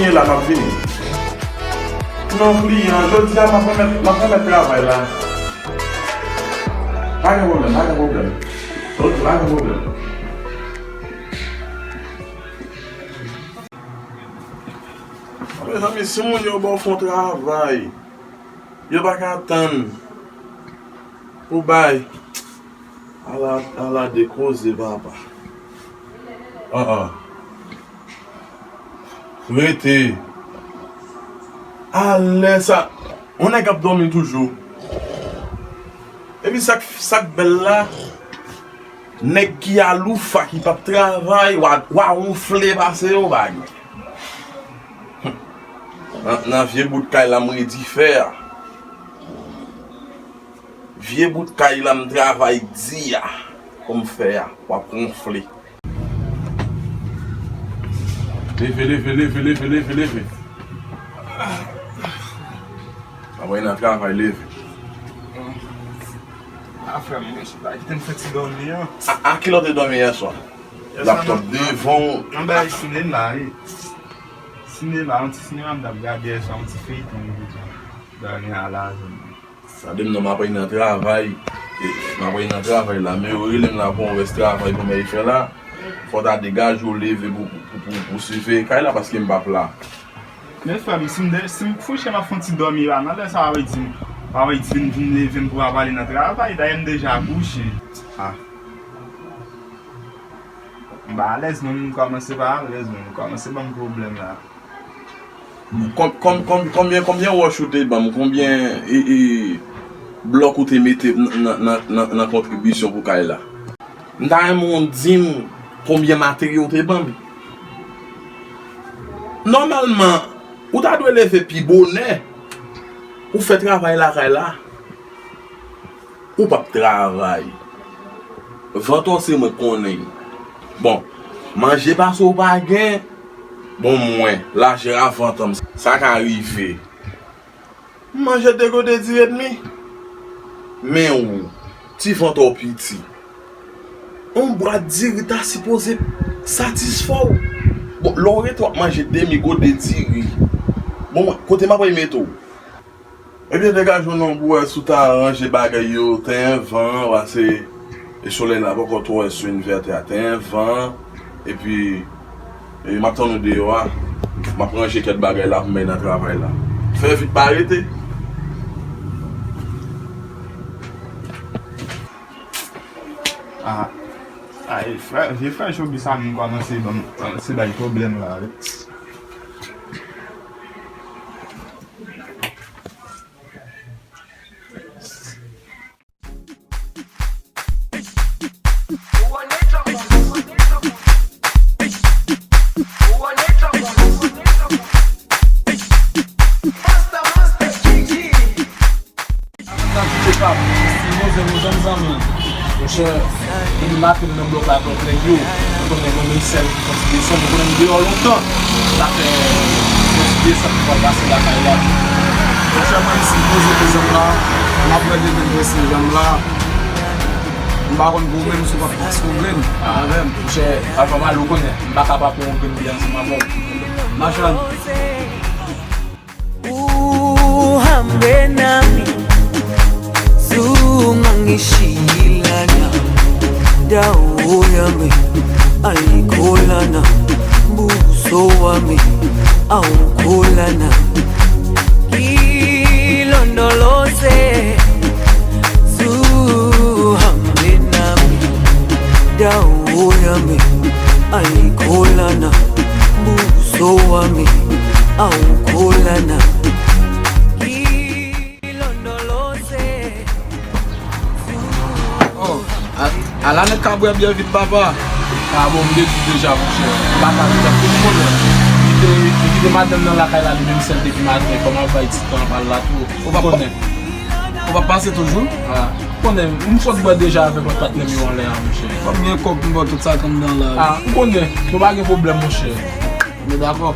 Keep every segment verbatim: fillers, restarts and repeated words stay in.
Vini la, m ap vini. Non, kliyan, jodi a m ap remèt, m ap remèt travay la. Pa gen pwoblèm, pa gen pwoblèm. Ok, pa gen pwoblèm. Mezanmi, si moun yo ba w fè yon travay, yo pa ka tann pou bay. Ala, ala de koze, papa. An, an. Rete. Alè sa. On nèg ap dòmi toujou. Epi sa k, sa k bèl la, nèg ki aloufa, ki p ap travay, w a, w a wonfle pase yo, bagay. Nan, nan vye bout kay la, m redi fè a. Vye bout kay la m travay di a, pou m fè a, w ap wonfle. Leve, leve, leve, leve, leve, leve. Travay nan travay, leve. A, frè m, mwen chita, kite m fè ti dòmi an. A, a ki lè w te dòmi yè swa? Laptòp devan w. Mwen bay sinema, wi. Sinema, yon ti sinema m t ap gade yè swa, yon ti feyton m te gade a la. Sa de m non, m ap nan travay. E, m ap nan travay la. Men yo rele m la pou yon rès travay pou m al fè la. Fò w ta degaje w leve pou, pou, pou, pou siveye kay la paske m p ap la. Men frè m, si m de, si m kouche, m ap fè yon ti dòmi la. Nan lè sa, w ap di m, w ap di vin, vin leve m pou w al nan travay. Dayè m deja kouche. A. M pa alèz non, m kòmanse pa alèz non, m kòmanse ban m pwoblèm la. Kon-, kon-, kon-, konbyen, konbyen wòch ou te ban m? Konbyen, e, e, blòk ou te mete nan, nan, nan, nan kontribisyon pou kay la? M ta renmen w di m konbyen materyo w te ban m. Nòmalman, ou ta dwe leve pi bonè pou fè travay lakay la. Ou p ap travay. Vant ou se mwen k konnen. Bon, manje pase w pa gen. Bon, mwen, lajan a vant an m, sa ka rive. M manje de gode diri edmi. Men ou, ti vant ou piti. Yon bwat diri ta sipoze satisfè w. Bon, lè w rete w ap manje demi gode diri. Bon, mwen, kote m ap mete w? Ebyen, degaje w non pou w wè si w ta ranje bagay yo, ten van, paske e solèy la poko twò, e sou envètè a, ten van, epi, e, m ap tann ou deyò a, m ap ranje kèk bagay la pou m bay nan travay la. Fè vit, pa rete. A, a, e frè, vye frè Jobi sa menm kòmanse ban m, kòmanse bay pwoblèm la, wi. Nan tout etap, Estimose, nou zanmi zanmi. Monchè, depi maten m nan blòk la avèk nèg yo, ou konnen mwen menm sèl ki fè ti desann, ou konnen m deyò lontan. Sa fè yon ti desann pou al pase lakay la. Monchè, mwen Estimose, zanmi la, m ap rele demen se janm la. M pa konn pou ou menm si w p ap pase pwoblèm avè m. Monchè, pa fè mal, ou konnen, m pa ka pa pran yon grenn biyè ansanm avè w. Machann. Uhambe nami, zungangishilana, dawo yami, ayikholana, buso wami, awukholana, ngilondoloze, zuhambe nami, dawo yami, ayikholana, buso wami, awukholana. Oh, a, ala nèg ka bwè byè vit, papa. A bon, m te di deja, monchè. Papa, deja, tout moun konnen. Li te, li kite madanm nan lakay la, li menm sèl depi maten. Kòman l bay ti tan pa l la tou? Ou pa konnen. Ou p ap pase toujou? A, ou konnen, m sot bwè deja avèk lòt patnè m yo anlè a, monchè. Kòm gen kòb, m ba w tout sa k anndan la. A, ou konnen, nou pa gen pwoblèm, monchè. Nou dakò.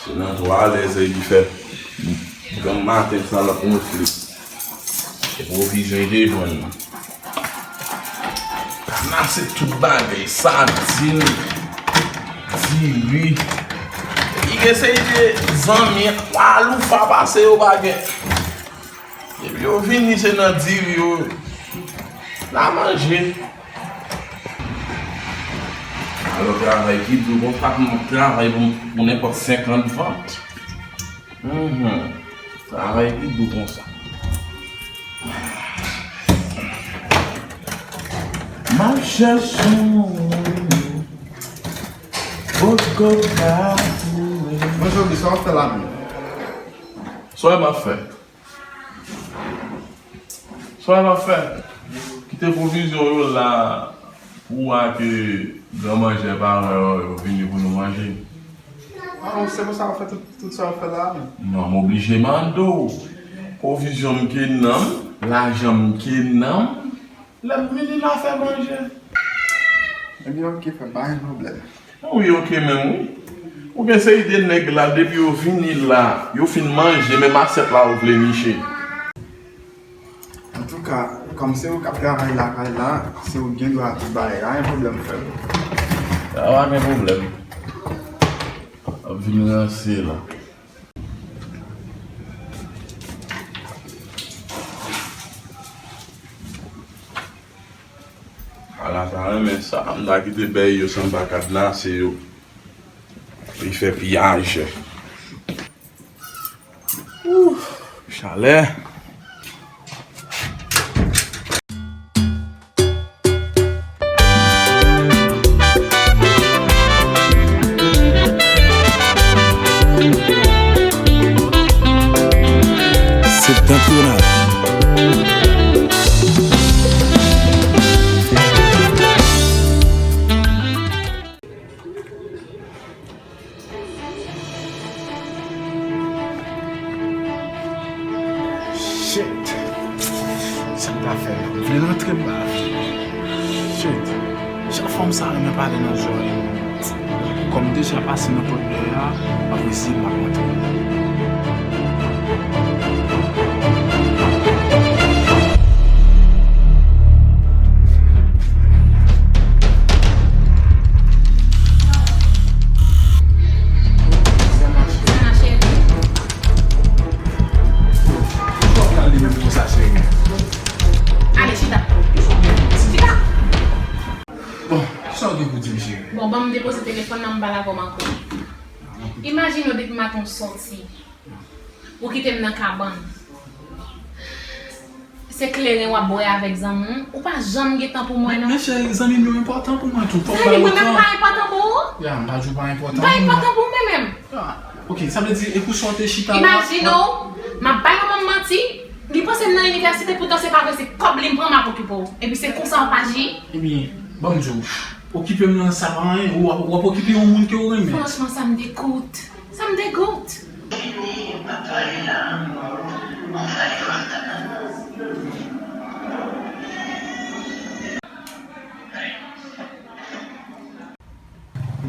Se nan twa lè zèy li fè. Granm maten sa l ap wonfle. Se pwovizyon li te jwenn nan. N achte tout bagay, sadin, diri. Li gen seri de zanmi, aloufa pase yo pa gen. Depi yo vini, se nan diri yo. N a manje. Alò, travay ki dou konsa, pou m ap travay pou, pou nenpòt senkant vant. Mhm. Travay ki dou konsa. M ap chèche yon moun. Poko ka pou mwen. Bonjou, Bi, sa w ap fè la menm? Sa w ap fè? Sa w ap fè? Kite pwovizyon yo la pou w a ke gran manjè paran yo, yo vini pou nou manje. Ah, se pou sa w ap fè tout, tout sa w ap fè la a menm? Non, m oblije mande w. Pwovizyon m ke nan m, lajan m ke nan m, lè m vini la fè manje. Ebyen, oke, frè m, pa gen pwoblèm. Wi, oke, menm wi. Ou gen seri de nèg la, depi yo vini la, yo fin manje, menm asyèt la yo vle niche. Antouka, kòm se ou k ap travay lakay la, se ou k gen dwa tout bagay la, pa gen pwoblèm, frè m. Sa pa gen pwoblèm. Ap vin ranse la. Ala ta renmen sa, m ta kite bèy yo san m pa kadnase yo. Li fè piyaj. Ouh, chalè. Septentrional. Shit. Sa m ta fè? M vle rantre m pa. Shit. Jan fanm sa renmen pale nan zòrèy moun. Kòm m deja pase nan pòt dèyè a, m ap eseye m ap rantre. Sa cheri. Poukisa w pral li menm konsa, cheri? Ale, chita. Chita. Bon, sa w gen pou di m, cheri? Bon, ban m depoze telefòn nan, m pale avè w ankò. Imajine w depi maten w sòti. Ou kite m nan kabann. Se kleren w ap bwè avèk zanmi w. Ou pa janm gen tan pou mwen, non. Men, men cheri, zanmi m yo enpòtan pou mwen tou. Fòk m ba yo tan. Zanmi mwen menm pa enpòtan pou ou? Ya, m pa di w pa enpòtan pou mwen. M pa enpòtan pou mwen menm. Ah, ok, sa vle di, e pou sa w te chita la? Imajine w, m ap bay manman m manti, li panse m nan inivèsite, poutan se pa vre, se kòb li m pran m ap okipe w. Epi se konsa w ap aji? Ebyen, ban m di w, okipe m nan sa pa anyen, w ap, w ap okipe yon moun ke w renmen. Franchman, sa m degoute. Sa m degoute.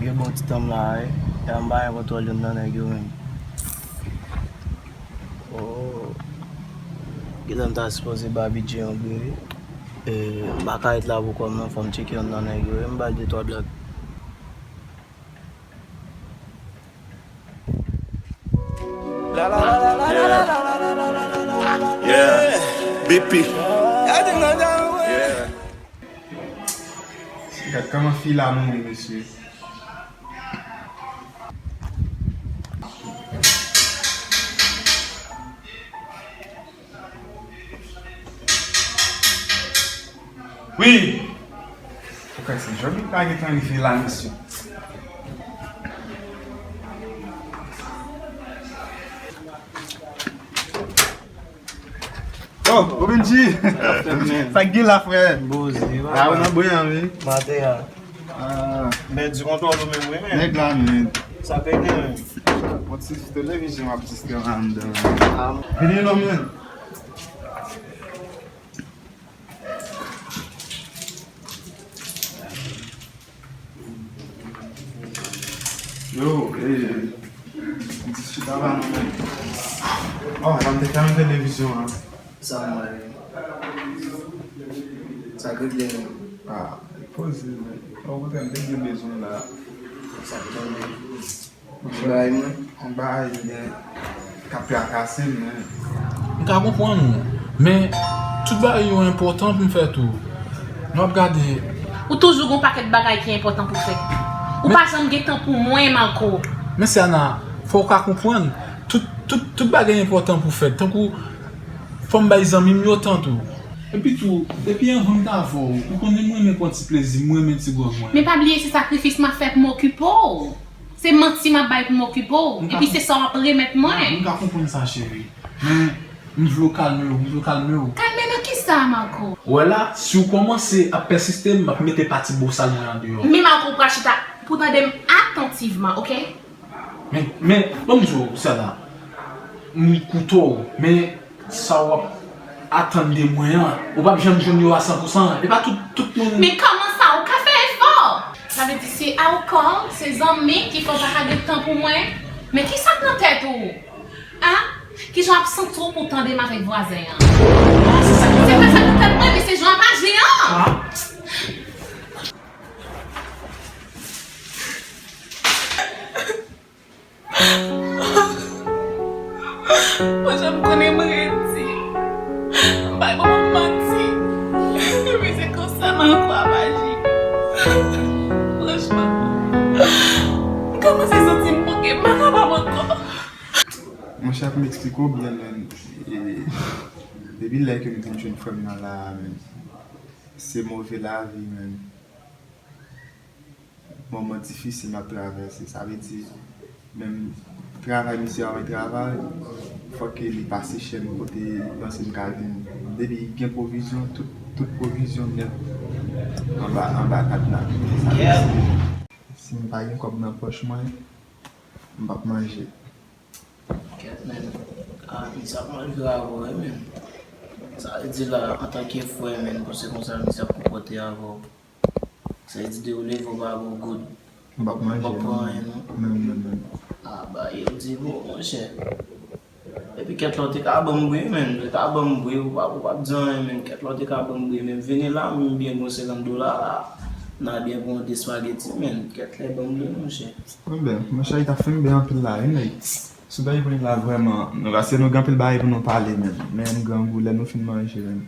Gen bon ti tan m la wi. Ya m pa gen kontwòl youn nan nèg yo menm. Oh. Gentan m ta sipoze ba Bidje yon bri wi. E, m pa ka ret la pou kò m non, fò m tcheke youn nan nèg yo wi, m ba l de twa blag. Yeah. Yeah. B P. Yeah. Gad kòman fi la mouri, mesye. Wi! Ou kwè se jòb li pa gentan rive la, mesye? Oh, ou vin di? Sa k gen la, frè? Boze, ah, ou nan bwen an, wi. Maten an. Ah. Men di kontwòl ou menm, wi, men. Nèg la, men. Sa k gen, men? Bon, ti televizyon ap distrè anndan. Ah. Vini non, men. Yo, eh, di chita la non, men. Oh, sa m te fèmen televizyon an. Sa mwen. Sa k regle menm? Ah, poze, men. Okontrè, m te gen bezwen la. Sa k tande? Yon bagay mwen, yon bagay, men, k ap trakase m, men. M ka konprann ou, men tout bagay yo enpòtan pou m fè tou. Nou ap gade. Ou toujou gon pakèt bagay ki enpòtan pou fè. Ou pa janm gen tan pou mwen, Marco. Men Siana, fò w ka konprann, tout, tout, tout bagay enpòtan pou fèt. Tankou, fò m bay zanmi m yo tan tou. Epi tou, depi anvan m t avè w, ou konnen m renmen pran ti plezi, m renmen ti gwòg mwen. Men pa bliye se sakrifis m ap fè pou m okipe w. Se manti m ap bay pou m okipe w. Epi se sa w ap remèt mwen. M ka konprann sa, cheri. Men, m vle w kalme w, m vle w kalme w. Kalme nan kisa, Marco? Ou wè la, si w kòmanse ap pèsiste, m ap mete pati bosal mwen andeyò. Men Marco, ou pral chita pou tande m atantivman, oke? Men, men, ban m di w, Siana, m koute w, men sa w ap atann de mwen an, ou p ap janm jwenn yo a san pou san. E pa tout, tout moun. Men kòman sa, ou ka fè efò? Sa vle di se alkòl, se zanmi ki fè w pa ka gen tan pou mwen? Men kisa k nan tèt ou? A? Kijan w ap santi w pou w tande m avèk vwazen an? Se pa sa k nan tèt mwen, men se jan w ap aji an. Mwen janm konnen m redi. M pa konn manti. Epi se konsa m ankò ap aji. Franchman, m kòmanse santi m bouke, m pa kapab ankò. Monchè, pou m eksplike w byen, men, e, depi lè ke m vin jwenn frè m nan la a, men, se move lavi, men. Moman difisil m ap travèse. Sa vle di, menm travay misye ap travay, fòk ke li pase chèn kote li panse m ka vin. Depi gen pwovizyon, tout, tout pwovizyon nèt anba, anba kadna. Sa vle di, si m pa gen kòb nan pòch mwen, m p ap manje. Kèt, men. Ah, misye ap malvre avè w, wi, men. Sa vle di la, antanke frè, men, pou se konsa misye ap konpòte avè w. Sa vle di depi w leve w pa gon goud. M p ap manje, non. M p ap pran anyen, non. Menm, menm, menm. Ah, ba, yo di bon, monchè. Epi kèt la, w te ka ban m bri, menm. Ou te ka ban m bri, ou pa, ou p ap di anyen, menm. Kèt la, w te ka ban m bri, menm. Vini la, m byen gon senkant dola la. N a byen pran de espageti, menm. Kèt la, ban m bri, monchè. Bon, ben, monchè, li t ap fè m byen anpil la, wi, nèg. Sou bagay pou nou la vrèman, nou, paske nou gen anpil bagay pou nou pale, men. Men grangou, lè nou fin manje, men,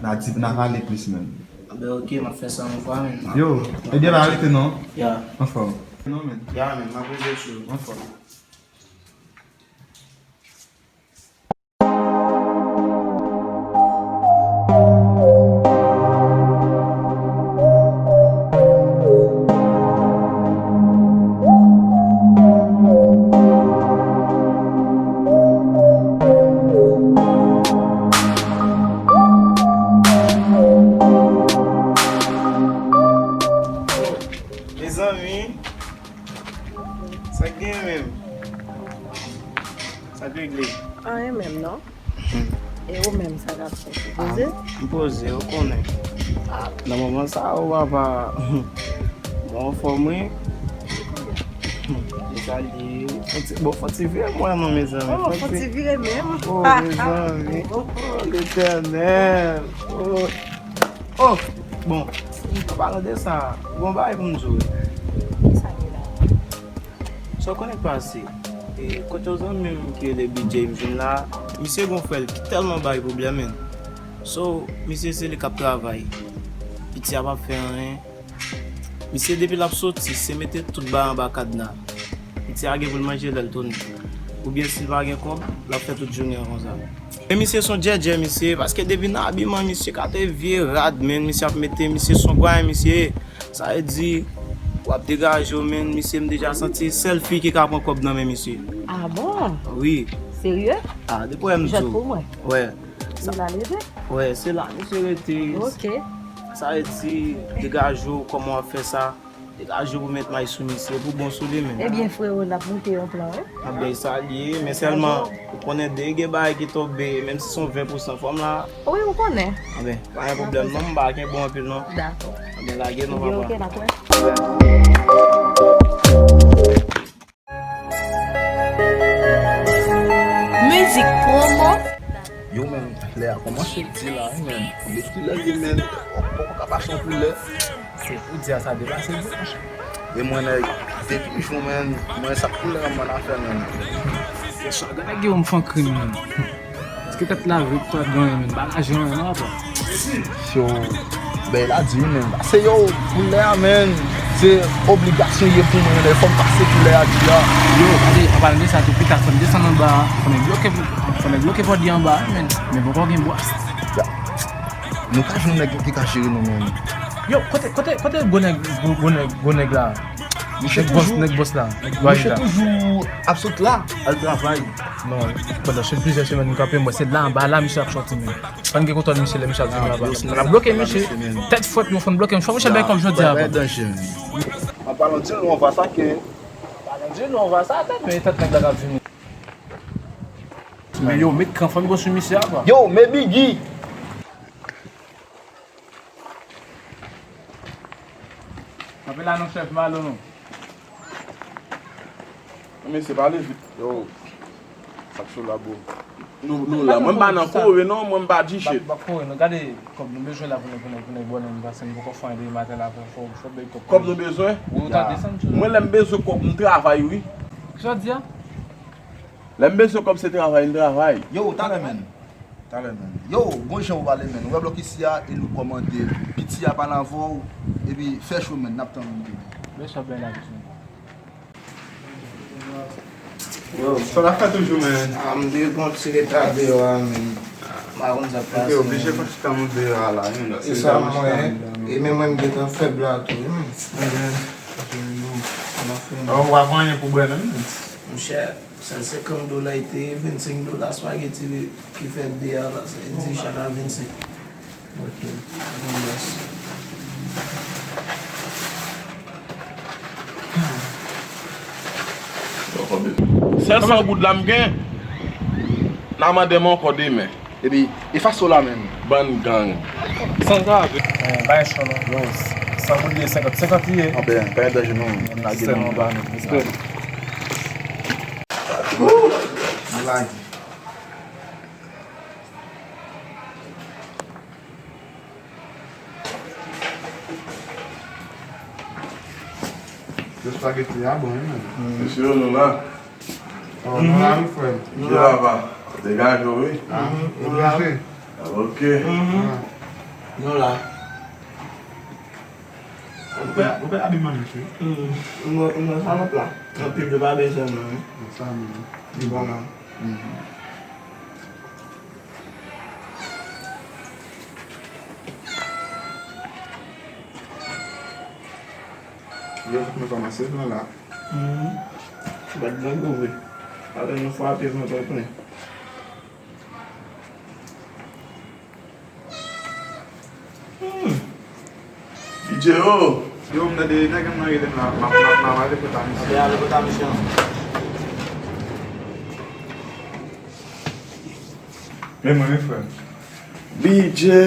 n a di, n a pale plis, men. Anben, oke, m ap fè sa yon fwa, men. Yo, ebyen, pa rete non. Ya. Anfòm. Non, men. Ya, men, m ap rete sou. Anfòm. Mezanmi, sa k genyen menm? Sa k regle? Anyen menm non. E ou menm, sa k ap fèt? Ou poze? Ah, m poze, ou konnen. Ah, nan moman sa, ou papa. Bon, anfòm wi. E sa l ye? Fon ti, bon, fon ti vire mwen non, mezanmi. Oh, fon ti vire menm. Oh, mezanmi. Oh, Letènèl. Oh. Oh, bon, an palan de sa, gon bagay pou m di w. Sa gen la? Sa w konnen k pase? E, kote yon zanmi m ki rele B J m jwenn la, misye gon frè l ki tèlman bay pwoblèm, men. So, misye se li k ap travay. Piti a p ap fè anyen. Misye, depi l ap soti, se mete tout bagay anba kadna. Piti a gen pou l manje lè l tounen. Oubyen si l pa gen kòb, l ap fè tout jounen an konsa. Men misye se yon djèdjè, misye, paske depi nan abiman, misye kate vye rad, men, misye ap mete, misye se yon gwayen, misye. Sa vle di, w ap degaje w, men, misye, m deja santi sèl fi ki ka pran kòb nan men misye. Ah bon? Wi. Serye? Ah, depi wè m di w. Jwèt pou mwen. Wè. Se la l rete? Wè, se la misye rete. Ok. Sa vle di, degaje w, kòman w ap fè sa? Degaje w pou met may sou misye, pou bon sou li menm. Ebyen, frero, n ap moute yon plan, wi. Anben, sa l ye, men sèlman, ou konnen depi gen bagay ki tonbe, menm si se yon ven pou san, fò m la. Wi, ou konnen. Anben, pa gen pwoblèm, non, m pa kenbe w anpil, non. Dakò. Anben, lage non, papa. Ebyen, ok, n ap wè. Mizik pwomo. Yo, men, lè a kòmanse di la, wi, men. Met kilè li, men. Poko ka pase yon kilè. Se pou di a sa depase bouch. E mwen, nèg, depi jou, men, mwen, sa kilè mwen a fè, men. Kesyon, gade nèg yo m fè krim, men. Èske tèt la vit pa gen anyen, men? Bagay anyen non, apa. Yo, bèy la di, men. Pase yo, kilè a, men. Se obligasyon ye pou mwen, men. Fò m pase kilè a di a. Yo, gade, an palan de sa, tou pita, fò n desann anba, fò n bloke, fò n bloke pòt li anba, men. Men poko gen bwòs. Nou ka jwenn nèg ki ka jere nou menm. Yo, kote, kote, kote gwo nèg, gwo, gwo nèg, gwo nèg la? Misye nèg bòs, toujou, nèg bòs la, nèg misye la toujou ap sot la, al travay. Non, pandan se plizyè semèn nou kanpe, mwen se la anba la misye ap sòti menm. Fò n gen kontwòl misye lè misye ap vini anba. N ap bloke misye. Tèt frèt nou fò n bloke. Fò misye bay kòb jodi a. An palan di nou anva sa ke. An palan di nou anva sa, tèt men tèt nèg la k ap vini. Men yo, met kran fanm gwo sou misye a, kwa. Yo, men Biggie. Kanpe la non, chèf Malo, non. Mesye, pale vit. Yo, sa k sou la, bro? Nou, nou la, mwen m pa nan kore, non, mwen m pa di shit. Pa kore, non, gade kòb nou bezwen la pou nou, pou nou, pou nou bò, non, paske nou poko fè anyen depi maten la, fò, fò, fò bay kòb. Kòb nou bezwen? Wi, ou ta desann sou. Mwen, lè m bezwen kòb, m travay, wi. Kisa w di a? Lè m bezwen kòb, se travay m travay. Yo, talè, men. Talè, men. Yo, bon jan ou pale, men. Ou wè blòk isi a, e nou kòmante. Piti a pale avè w, epi fè cho, men. N ap tann ou, men. Bèl sa, bèl la, piti. Yo, sa w ap fè toujou, men? A, m te gon ti reta deyò a, men. M pa konn sa k pase, men. Ou te oblije fè chita mwen deyò a la, men. Se sa, mwen. E men mwen, m gentan fèb la, tou, men. Ou pa pran anyen pou bwè, non, men? Monchè. Sèl senkant dola, li te ye, vennsenk dola spageti ki fè de a, sa vle di chak a vennsenk. Ok. Bon, mèsi. Sèl san goud la m gen. N a mande m ankò demen. Epi, efase w la menm. Bann gang. San sa, eh, bay son non. Yo, san goud li ye, senkant, senkant li ye. Anben, pa gen danje non. N lage nan ba nou. Respè. Woo! N lage. Yo, spaghetti a bon, wi, men. Mesye, nou la. Oh, nou la, wi, frè. Nou la, papa. Degaje w, wi. Ah, nou la. Oblije. Ah, ok. Nou la. Ou pè, ou pè abi manje, wi. Mwen, mwen, sa mwen pla. Anpil de pa bezwen, non, wi. Sa, men. Li bon, non. Yo, fòk nou kòmanse pran la. Mhm. Bat blan gwo vre. Alò nou frape vant ou plen. Hmm. Bidye o! Yo, m tande nèg m nan rele m la, m ap, m ap, m ap ale kote misye. Anben ale kote misye an. Men mwen, men frè m. Bidye!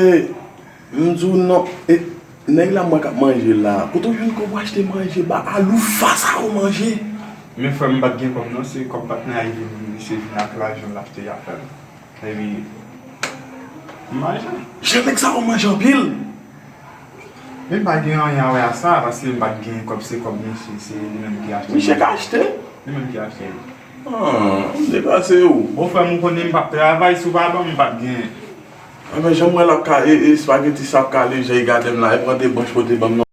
M di w non. E, nèg la m wè k ap manje la. Kote w jwenn kòb w achte manje ba Aloufa sa w manje? Men frè m, m pa t gen kòb non, se kòb patnè a vin, misye vin ak lajan l achte afè l. Epi, m manje. Jan nèg sa yo manje anpil. Men m pa gen anyen a wè a sa, paske m pa t gen kòb, se kòb misye, se li menm ki achte. Misye ka achte? Li menm ki achte. Ah, m deplase ou. Bon, frè m, ou konnen m p ap travay, si w pa ban m, m p ap gen. Anben, jan m wè l ap ka, e, e, espageti sa ap kale, jan e gade m la, e pran de branch pote ban m,